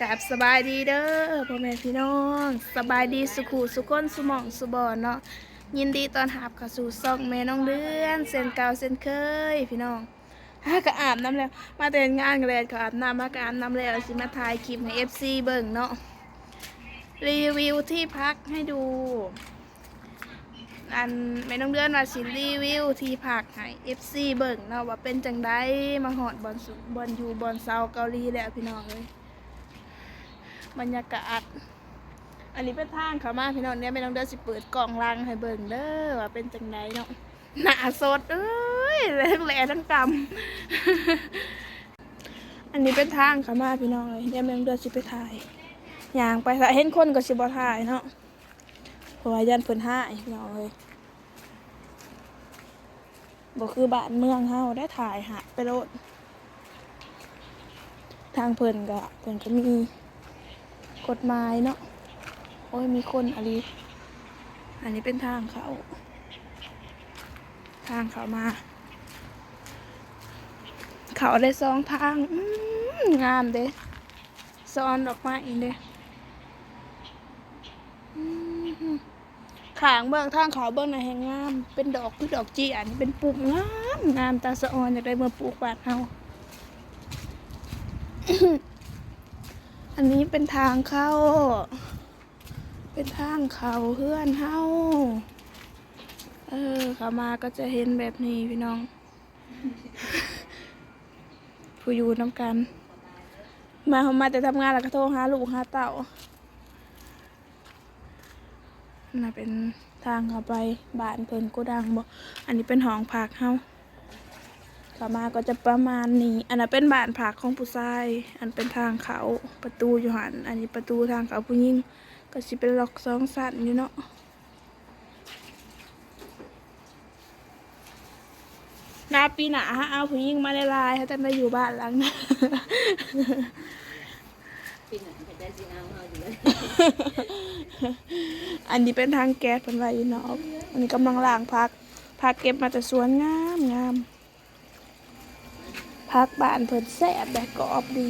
ກາບສະບາຍດີເດີພໍ່ແມ່ພີ່ນ້ອງ, ສະບາຍດີສູ່ຄູ່ສູ່ຄົນ ສູ່ໝ່ອງສູ່ບ່ອນເນາະ. ຍິນດີຕ້ອນຮັບເຂົ້າສູ່ຊ່ອງແມ່ນ້ອງເດືອນ ເຊັ່ນເກົ່າເຊັ່ນເຄີຍພີ່ນ້ອງ. ຫາກະອາບນ້ຳແລ້ວ ມາແຕ່ເຮັດງານກະແລ່ນເຂົ້າອາບນ້ຳ, ຫາກະອາບນ້ຳແລ້ວ ຊິມາຖ່າຍຄລິບໃຫ້ເອັບຊີເບິ່ງເນາະ, ຣີວິວທີ່ພັກໃຫ້ດູ. ອັນ ແມ່ນ້ອງເດືອນວ່າຊິຣີວິວທີ່ພັກໃຫ້ເອັບຊີເບິ່ງເນາະ ວ່າເປັນຈັ່ງໃດ, ມາຮອດບ່ອນ ບ່ອນຢູ່ບ່ອນເຊົາເກົາຫຼີແລ້ວພີ່ນ້ອງເອີຍ. ບັນຍາກາດ ອັນນີ້ເປັນທາງເຂົ້າມາພີ່ນ້ອງ, ດຽວແມ່ນ້ອງເດືອນຊິເປີດກ້ອງຫຼັງໃຫ້ເບິ່ງເດີ ວ່າເປັນຈັ່ງໃດເນາະ. ໜ້າສົດເອີຍ ທັງແຫຼທັງກຳ. ອັນນີ້ເປັນທາງເຂົ້າມາພີ່ນ້ອງເອີຍ, ດຽວແມ່ນ້ອງເດືອນຊິໄປຖ່າຍ ຍ່າງໄປ ຖ້າເຫັນຄົນກໍຊິບໍ່ຖ່າຍເນາະ ເພາະວ່າຢ້ານເພິ່ນຮ້າຍພີ່ນ້ອງເອີຍ. ບໍ່ຄືບ້ານເມືອງເຮົາໄດ໋ ຖ່າຍຫະໄປໂລດ. ທາງເພິ່ນກະ ເພິ່ນກະມີກົດໝາຍເນາະ. ໂອ້ຍ ມີຄົນອີ່ຫຼີ. ອັນນີ້ເປັນທາງເຂົ້າ ທາງເຂົ້າມາ ເຂົ້າໄດ້ສອງທາງ. ອືມ ງາມເດ້ ສະອອນດອກໄມ້ເດ້. ອືມ ຂ້າງເບື້ອງທາງເຂົ້າເບື້ອງນັ້ນແຮ່ງງາມ ເປັນດອກຄືດອກເຈ້ຍ ອັນນີ້ເປັນປຸບງາມໆ ຕາສະອອນ ຢາກໄດ້ເມືອປູກບ້ານເຮົາ. ອັນນີ້ເປັນທາງເຂົ້າ ເປັນທາງເຂົ້າເຮືອນເຮົາ. ເອີ ເຂົ້າມາກໍຈະເຫັນແບບນີ້ພີ່ນ້ອງ ຜູ້ຢູ່ນຳກັນ ມາ ມາແຕ່ທຳງານແລ້ວກໍໂທຫາລູກຫາເຕົ້າ. ອັນນັ້ນເປັນທາງເຂົ້າໄປບ້ານເພິ່ນ ໂກດັງບໍ. ອັນນີ້ເປັນຫ້ອງພັກເຮົາ ເຂົ້າມາກໍຈະປະມານນີ້. ອັນນັ້ນເປັນບ້ານພັກຂອງຜູ້ຊາຍ ອັນເປັນທາງເຂົ້າ ປະຕູຢູ່ຫັ້ນ. ອັນນີ້ປະຕູທາງເຂົ້າຜູ້ຍິງ ກໍຊິເປັນລັອກສອງຊັ້ນຢູ່ເນາະ. ໜ້າປີໜ້າຫາເອົາຜູ້ຍິງມາຫຼາຍໆ ເຮົາຈັ່ງໄດ້ຢູ່ບ້ານຫຼັງນັ້ນ. ປີໜ້າເຂົາເຈົ້າຊິເອົາເຮົາຢູ່ເລີຍ. ອັນນີ້ເປັນຖັງແກັສເພິ່ນໄວ້ຢູ່ນອກ. ອັນນີ້ກຳລັງລ້າງຜັກ ຜັກເກັບມາແຕ່ສວນ ງາມໆ. ຜັກບ້ານເພິ່ນແຊບແບບກອບດີ.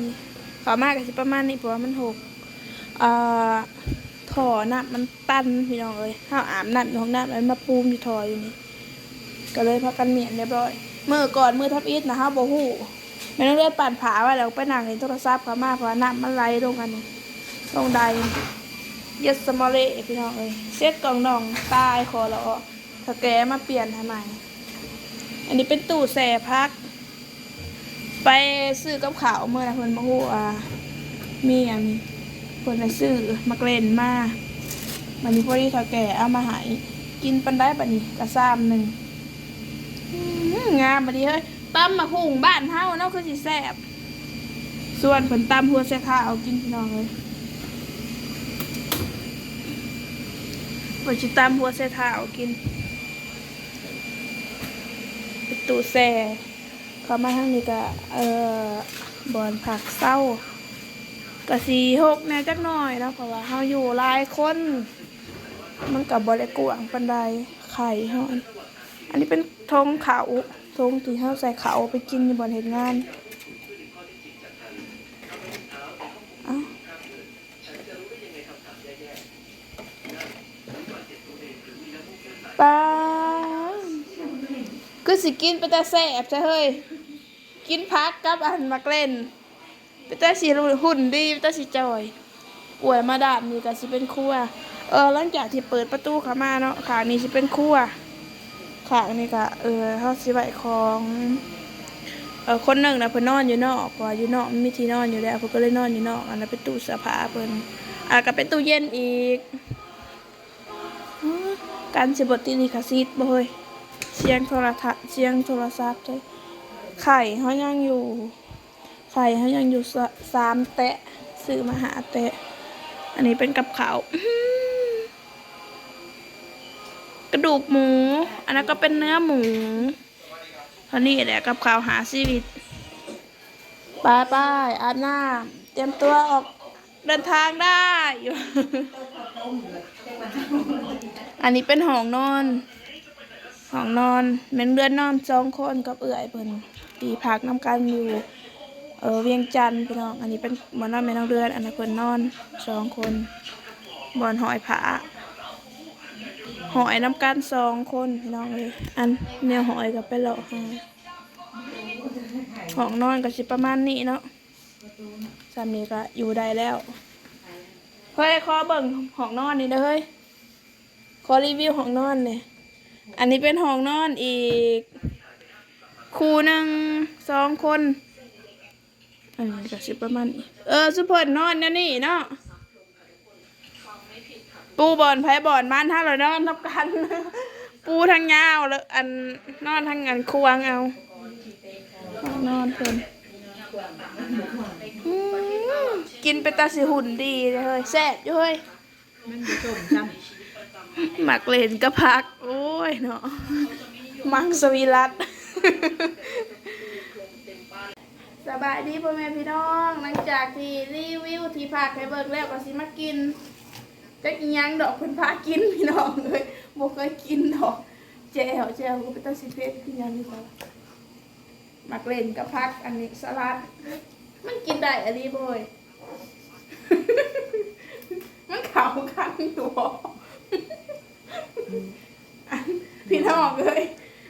ເຂົ້າມາກໍຊິປະມານນີ້ ເພາະວ່າມັນຮົກ ເອີ ທໍ່ນ້ຳມັນຕັນພີ່ນ້ອງເອີຍ. ເຮົາອາບນ້ຳຢູ່ຫ້ອງນ້ຳ ແລ້ວມາປູມຢູ່ທໍ່ຢູ່ນີ້ ກໍເລີຍພາກັນມ້ຽນຮຽບຮ້ອຍ. ມື້ກ່ອນ ມື້ທຳອິດນະ ເຮົາບໍ່ຮູ້ ແມ່ນ້ອງເດືອນປັ່ນຜ້າໄວ້ ແລ້ວໄປນັ່ງຫຼິ້ນໂທລະສັບເຂົ້າມາ ເພາະວ່ານ້ຳມັນໄຫຼລົງອັນນີ້ ລົງໄດ ເຢັດສະໝໍເລພີ່ນ້ອງເອີຍ. ເຊັດກອງໜອງຕາຍຂໍຫຼໍ ເຖົ້າແກ່ມາປ່ຽນໃຫ້ໃໝ່. ອັນນີ້ເປັນຕູ້ແຊ່ຜັກ ໄປຊື້ກັບເຂົ້າມື້ນະ ເພິ່ນບໍ່ຮູ້ວ່າມີອັນນີ້ ເພິ່ນໄດ້ຊື້ໝາກເລັ່ນມາ. ບັດນີ້ພໍດີເຖົ້າແກ່ເອົາມາໃຫ້ ກິນປານໃດບັດນີ້ ກະຊາມໜຶ່ງ. ອືມ ງາມບັດນີ້ເຮີ້ຍ ຕຳໝາກຫຸ່ງບ້ານເຮົາເນາະ ຄືຊິແຊບ. ຊວນເພິ່ນຕຳຫົວໄຊເທົ້າກິນພີ່ນ້ອງເອີຍ ເພິ່ນຊິຕຳຫົວໄຊເທົ້າກິນ. ປະຕູແຊ່ ເຂົ້າມາທາງນີ້ກະ ເອີ ບ່ອນພັກເຊົາ ກະຊິຮົກແດ່ຈັກໜ້ອຍເນາະ ເພາະວ່າເຮົາຢູ່ຫຼາຍຄົນ ມັນກະບໍ່ໄດ້ກວ້າງປານໃດ. ໄຂ່ເຮົາ ອັນ ອັນນີ້ເປັນຖົງເຂົ້າ ຖົງທີ່ເຮົາໃສ່ເຂົ້າໄປກິນຢູ່ບ່ອນເຮັດງານ. ເອົ້າ ປາ ຄືຊິກິນເປັນຕາແຊບແທ້ເຮີ້ຍ ກິນຜັກກັບອັນໝາກເລັ່ນ ເປັນຕາຊິຫຸ່ນດີ ເປັນຕາຊິຈ່ອຍ. ອວຍມາດ້ານນີ້ກະຊິເປັນຄົວ ເອີ ຫຼັງຈາກທີ່ເປີດປະຕູເຂົ້າມາເນາະ ຂ້າງນີ້ຊິເປັນຄົວ. ຂ້າງນີ້ກະ ເອີ ເຮົາຊິໄວ້ຂອງ ເອີ ຄົນໜຶ່ງນະ ເພິ່ນນອນຢູ່ນອກ ເພາະວ່າຢູ່ນອກມັນມີທີ່ນອນຢູ່ແລ້ວ ເພິ່ນກໍເລີຍນອນຢູ່ນອກ. ອັນນັ້ນເປັນຕູ້ເສື້ອຜ້າເພິ່ນ ອັນນັ້ນກະເປັນຕູ້ເຢັນອີກ. ກັນຊິບໍ່ຕິດລິຂະສິດບໍ່ເຮີ້ຍ ສຽງໂທລະທັດ ສຽງໂທລະສັບເດີ. ໄຂ່ເຮົາຍັງຢູ່ ໄຂ່ເຮົາຍັງຢູ່ ສ- ສາມແຕະ ຊື້ມາຫ້າແຕະ. ອັນນີ້ເປັນກັບເຂົ້າ ກະດູກໝູ ອັນນັ້ນກໍເປັນເນື້ອໝູ. ເທົ່ານີ້ແຫຼະ ກັບເຂົ້າຫ້າຊີວິດ. ໄປໆ ອາບນ້ຳ ຕຽມຕົວອອກເດີນທາງໄດ້. ອັນນີ້ເປັນຫ້ອງນອນ ຫ້ອງນອນ ແມ່ນເຮືອນນອນສອງຄົນກັບເອື້ອຍເພິ່ນ ທີ່ພັກນຳກັນຢູ່ ເອີ ວຽງຈັນພີ່ນ້ອງ. ອັນນີ້ເປັນບ່ອນນອນແມ່ນ້ອງເດືອນ ອັນນັ້ນເພິ່ນນອນສອງຄົນ ບ່ອນຫ້ອຍຜ້າ ຫ້ອຍນຳກັນສອງຄົນພີ່ນ້ອງເອີຍ. ອັນແນວຫ້ອຍກໍໄປເລາະຫາ ຫ້ອງນອນກໍຊິປະມານນີ້ເນາະ ສ່ຳນີ້ກໍຢູ່ໄດ້ແລ້ວ. ເຮີ້ຍ ຂໍເບິ່ງຫ້ອງນອນນີ້ເດີເຮີ້ຍ ຂໍຣີວິວຫ້ອງນອນແດ່. ອັນນີ້ເປັນຫ້ອງນອນອີກຄູ່ໜຶ່ງ ສອງຄົນ. ອັນນີ້ກໍຊິປະມານນີ້ ເອີ ຊຸມເພິ່ນນອນແນວນີ້ເນາະ ປູບ່ອນໃຜບ່ອນມັນ ເຮົາລະນອນນຳກັນ ປູທາງຍາວ ແລະ ອັນ ນອນທາງອັນຂວາງເອົາ ຫ້ອງນອນເພິ່ນ. ອືມ ກິນເປັນຕາຊິຫຸ່ນດີເລີຍເຮີ້ຍ ແຊບຢູ່ເຮີ້ຍ. ມັນບໍ່ສົ້ມຊ້ຳ ໝາກເລັ່ນກັບຜັກ ໂອ້ຍເນາະ ມັງສະວິລັດ. ສະບາຍດີພໍ່ແມ່ພີ່ນ້ອງ ຫຼັງຈາກທີ່ຣີວິວທີ່ພັກໃຫ້ເບິ່ງແລ້ວ ກໍຊິມາກິນ ຈັກອີ່ຫຍັງດອກເພິ່ນພາກິນພີ່ນ້ອງເອີຍ ບໍ່ເຄີຍກິນດອກ. ແຈ່ວ ແຈ່ວກໍເປັນຕາຊິເຜັດຄືຫຍັງນີ້ ໝາກເລັ່ນກັບຜັກ ອັນນີ້ສະຫຼັດ ມັນກິນໄດ້ອີ່ຫຼີບໍ່ເອີຍ ມັນເຂົ້າກັນຢູ່ບໍ່? ອັນ ພີ່ນ້ອງເອີຍ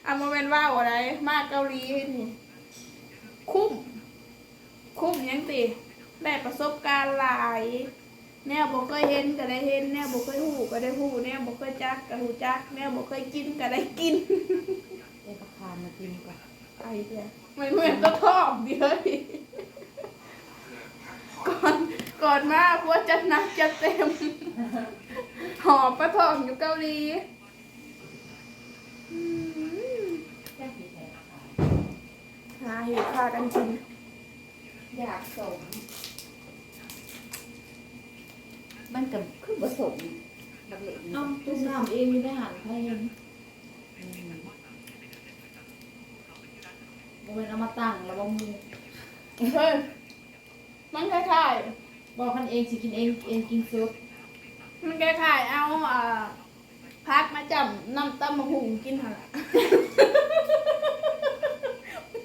ອັນ ບໍ່ແມ່ນເວົ້າໃດ ມາເກົາຫຼີນີ້ຄຸ້ມ ຄຸ້ມຫຍັງຕິ ໄດ້ປະສົບການຫຼາຍ ແນວບໍ່ເຄີຍເຫັນກໍໄດ້ເຫັນ ແນວບໍ່ເຄີຍຮູ້ກໍໄດ້ຮູ້ ແນວບໍ່ເຄີຍຈັກກໍຮູ້ຈັກ ແນວບໍ່ເຄີຍກິນກໍໄດ້ກິນ. ເອົາຜັກຄາມມາກິນກ່ອນ ໄປເທື່ອ ແມ່ນ ແມ່ນປາທອງເດີ້ ກ່ອນ ກ່ອນມາຄົວຈັດໜັກຈັດເຕັມ ຫອມປາທອງຢູ່ເກົາຫຼີ. ອືມ ຫາເຮັດພາກັນກິນ ຢາກສົ້ມ ມັນກໍຄືບໍ່ສົ້ມ ບັກເຫຼັກ ເອົ້າ ຕົ້ມນ້ຳເອງຢູ່ໃນຫັ້ນ ໃຜເຫັນ? ອືມ ບໍ່ແມ່ນເອົາມາຕັ້ງແລ້ວບໍ່ໝູ່ ເຮີ້ຍ ມັນຄ້າຍໆ ບໍ່ ຄັນເອງຊິກິນເອງ ເອງກິນສົດ ມັນຄ້າຍໆ ເອົາ ອ່າ ຜັກມາຈ້ຳນ້ຳຕຳບັກຫຸ່ງກິນຫັ້ນລະ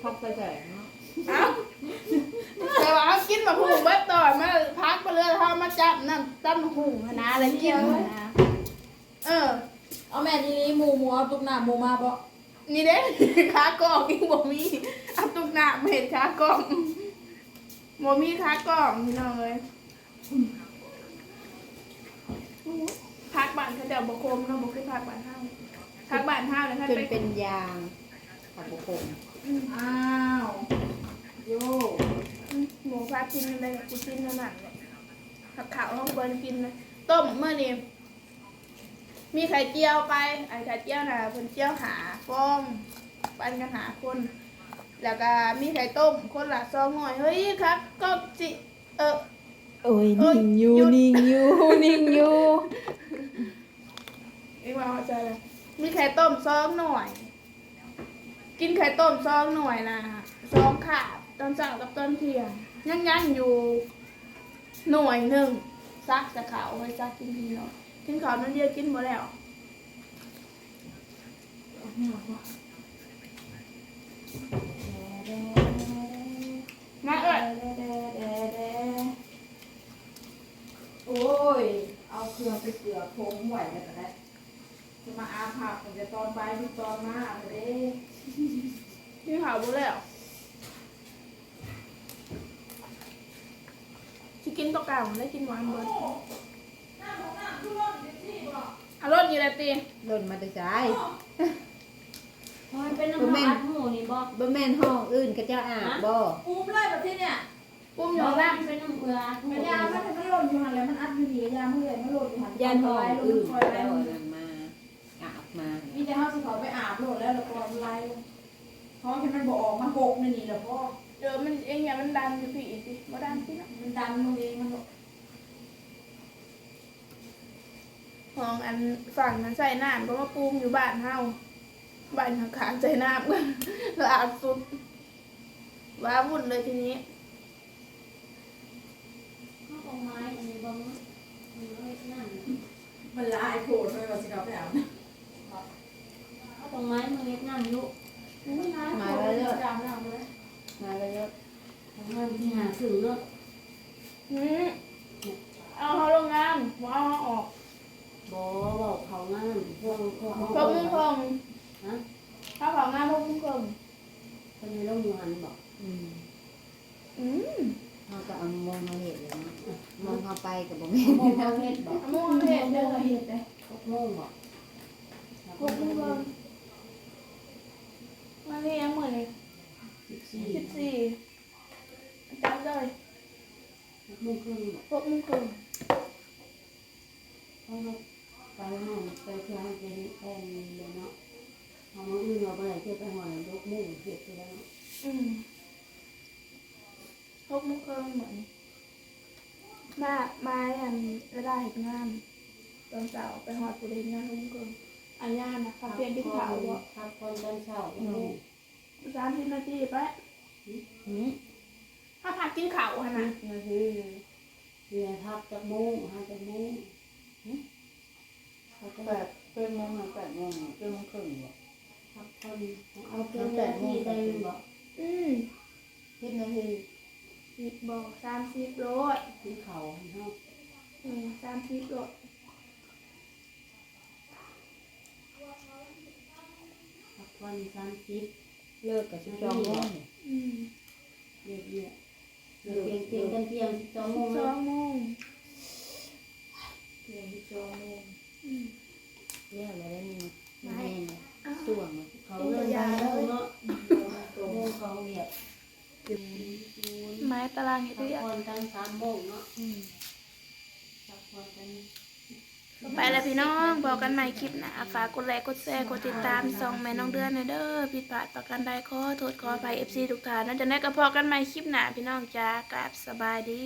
ຜັກໃສ່ໃຈເນາະ ເອົ້າ ແຕ່ວ່າເຮົາກິນບັກຫຸ່ງເບິດຕອນ ມາ ຜັກບໍ່ເຫຼືອ ເຮົາມາຈ້ຳນ້ຳຕຳບັກຫຸ່ງຫັ້ນນະ ແລ້ວກິນຫັ້ນນະ. ເອີ ເອົາແມ່ນອີ່ຫຼີ ໝູ່ ໝູ່ເອົາຕຸກນ້ຳໝູ່ມາບໍ່? ນີ້ເດ້ ຂາກ້ອງຍັງບໍ່ມີ ເອົາຕຸກນ້ຳມາເຮັດຂາກ້ອງ ບໍ່ມີຂາກ້ອງພີ່ນ້ອງເອີຍ. ຜັກບ້ານເຂົາເຈົ້າບໍ່ຂົມເນາະ ບໍ່ຄືຜັກບ້ານເຮົາ ຜັກບ້ານເຮົານະ ຄັນ ຈົນ ໄປ ເປັນຢາງ ຜັກບໍ່ຂົມ. ອືມ ອ້າວ ໂຢ ອືມ ໝູ່ພາກິນແນວໃດກໍກິນແນວນັ້ນແຫຼະ ຜັກເຂົາເຮົາບໍ່ໄດ້ກິນນະ ຕົ້ມມື້ນີ້ ມີໄຂ່ຈຽວໄປ ອັນໄຂ່ຈຽວນະ ເພິ່ນຈຽວຫ້າຟອງ ປັນກັນຫ້າຄົນ ແລ້ວກະມີໄຂ່ຕົ້ມຄົນລະສອງໜ່ວຍ. ເຮີ້ຍ ຄັກກໍຊິ ເອີ ໂອ້ຍ ໂອ້ຍ ນິ່ງຢູ່ ນິ່ງຢູ່ ນິ່ງຢູ່ ເອັງວ່າເອົາໃຈລະ ມີໄຂ່ຕົ້ມສອງໜ່ວຍ. ກິນໄຂ່ຕົ້ມສອງໜ່ວຍນະ ສອງຄາບ ຕອນເຊົ້າກັບຕອນທ່ຽງ ຍັງ ຍັງຢູ່ໜ່ວຍໜຶ່ງ. ຕັກແຕ່ເຂົ້າ ໄວ້ຕັກກິນທີເນາະ ກິນເຂົ້າໜ້ອຍດຽວກິນບໍ່ແລ້ວ. ມາເອີຍ ໂອ້ຍ ເອົາເຄື່ອງໄປເກືອຜົງໄວ້ແລ້ວກໍໄດ້. ຈະມາອາບພາບຕັ້ງແຕ່ຕອນບ່າຍ ຕອນມາເດ້. ກິນເຂົ້າບໍ່ແລ້ວ ຊິກິນຕົວເກົ່າ ໄດ້ກິນຫວານເບິດ. ອາລົດຢູ່ແລ້ວຕິ ຫຼົ່ນມາແຕ່ໃສ? ມັນເປັນນ້ຳ ບໍ່ແມ່ນ ອັດຫູນີ້ບໍ່? ບໍ່ແມ່ນຫ້ອງອື່ນເຂົາເຈົ້າອາບບໍ່? ອຸ້ມເລີຍບັດທີເນີ້ຍ. ປຸ້ມຢູ່ ບໍ່ ນ້ຳ ມັນເປັນນ້ຳເກືອ ມັນຢາມັນ ມັນຫຼົ່ນຢູ່ຫັ້ນແຫຼະ ມັນອັດຢູ່ນີ້ ຢາມັນເລື່ອຍ ມັນຫຼົ່ນຢູ່ຫັ້ນ ຢ້ານຫ້ອງອື່ນເຈົ້າອັນນັ້ນມາ ອາບມາ ມີແຕ່ເຮົາຊິເຂົ້າໄປອາບໂລດແລ້ວ ແລ້ວປ່ອຍມັນໄຫຼລົງ ເພາະວ່າມັນບໍ່ອອກມາຫົກໃນນີ້ແລ້ວບໍ່? ເອີ ມັນເອງ ຢ້ານມັນດັນຢູ່ພີ້ຕິ ບໍ່ດັນຕິເນາະ ມັນດັນລົງເອງມັນໂລດ. ຫ້ອງອັນຝັ່ງນັ້ນໃສ່ນ້ຳກໍມາປຸ້ມຢູ່ບ້ານເຮົາ ບ້ານຂ້າງໆໃສ່ນ້ຳ ຫຼາກສຸດ ວ້າວຸ້ນເລີຍທີນີ້. ເອົາດອກໄມ້ອັນນີ້ບໍ່ ມັນ ມັນເຮັດນ້ຳ ມັນຫຼາຍໂພດເລີຍ ວ່າຊິເຂົ້າໄປອາບນ້ຳ ເອົາດອກໄມ້ມາເຮັດນ້ຳຢູ່. ໂອ້ຍ ຫຼາຍໂພດ ມາແລ້ວເລີດ ຈາມນ້ຳເລີຍ ມາແລ້ວເລີດ. ງານທີ່ຫາຊື້ເນາະ ອືມ ເອົາເຮົາລົງງານ ບໍ່ເອົາເຮົາອອກ ບໍ່ ເວົ້າເຂົ້າງານ ພວກ ພວກເຮົາ ຫົກໂມງເຄິ່ງ ຮະ ເຮົາເຂົ້າງານຫົກໂມງເຄິ່ງ ເພິ່ນໃຫ້ລົງຢູ່ຫັ້ນບໍ? ອືມ ອືມ ເຮົາກໍເອົາໂມງເຮົາເຮັດແລ້ວເນາະ ໂມງເຮົາໄປກໍບໍ່ແມ່ນ ໂມງເຮົາເຮັດບໍ? ໂມງເຮົາເຮັດເດີ ເຮົາເຮັດເດ້ ຫົກໂມງບໍ? ຫົກໂມງເຄິ່ງ ມາເລີຍມື້ນີ້ ສິບສີ່ ສິບສີ່ ຈັດເລີຍ ຫົກໂມງເຄິ່ງບໍ? ຫົກໂມງເຄິ່ງ ເຮົາໄປເຮົາໄປເທື່ອເຮົາຈະເຮັດແຕ່ງເລີຍເນາະ ເຮົາມື້ອື່ນເຮົາບໍ່ໄດ້ເທື່ອໄປຮອດຫົກໂມງເຮັດຢູ່ແລ້ວເນາະ ອືມ ຫົກໂມງເຄິ່ງມື້ນີ້ ມາ ມາອັນເວລາເຮັດງານ ຕອນເຊົ້າໄປຮອດຜູ້ໃດເຮັດງານຫົກໂມງເຄິ່ງ ອາຍານະ ພັກທ່ຽງກິນເຂົ້າບໍ? ພັກຜ່ອນຕອນເຊົ້າ ອືມ ສາມສິບນາທີໄປ ຫືມ ເຮົາພັກກິນເຂົ້າຫັ້ນນະ ສິບນາທີ ຊິໃຫ້ພັກຈັກໂມງ ຫາຈັກໂມງ? ຫືມ ເຮົາຈະ ແປດ ແປດໂມງ ຫາແປດໂມງ ເຈັດໂມງເຄິ່ງບໍ? ພັກຜ່ອນ ເອົາເຈັດນາທີໄດ້ແມ່ນບໍ? ອືມ ສິບນາທີ ສິບບໍ່ ສາມສິບໂລດ ກິນເຂົ້າໃຫ້ເຮົາ ເອີ ສາມສິບໂລດ ພັກຜ່ອນສາມສິບ ເລີກກໍສິບສອງໂມງ ອືມ ເລີກວຽກ ເລີກ ທ່ຽງ ທ່ຽງກັນທ່ຽງ ສິບສອງໂມງ ສິບສອງໂມງ ທ່ຽງສິບສອງໂມງ ອືມ ແລ້ວລະໄດ້ນີ້ ແມ່ນ ຊ່ວງເຂົາເລີກບໍ່າໂມງເນາະ ໂມງເຂົາວຽກ ໝາຍຕາລາງເຮັດວຽກ ພັກຜ່ອນກັນສາມໂມງເນາະ ອືມ ພັກຜ່ອນກັນ ໄປແລ້ວພີ່ນ້ອງ ພໍ້ກັນໃໝ່ຄລິບໜ້າ ຝາກກົດໄລ ກົດແຊ ກົດຕິດຕາມຊ່ອງແມ່ນ້ອງເດືອນແດ່ເດີ ຜິດພາດປະການໃດ ຂໍໂທດຂໍອະໄພ ເອັຟຊີ ທຸກທ່ານເນາະ ຈັ່ງໃດກໍພໍ້ກັນໃໝ່ຄລິບໜ້າ ພີ່ນ້ອງຈ໋າ ກາບສະບາຍດີ.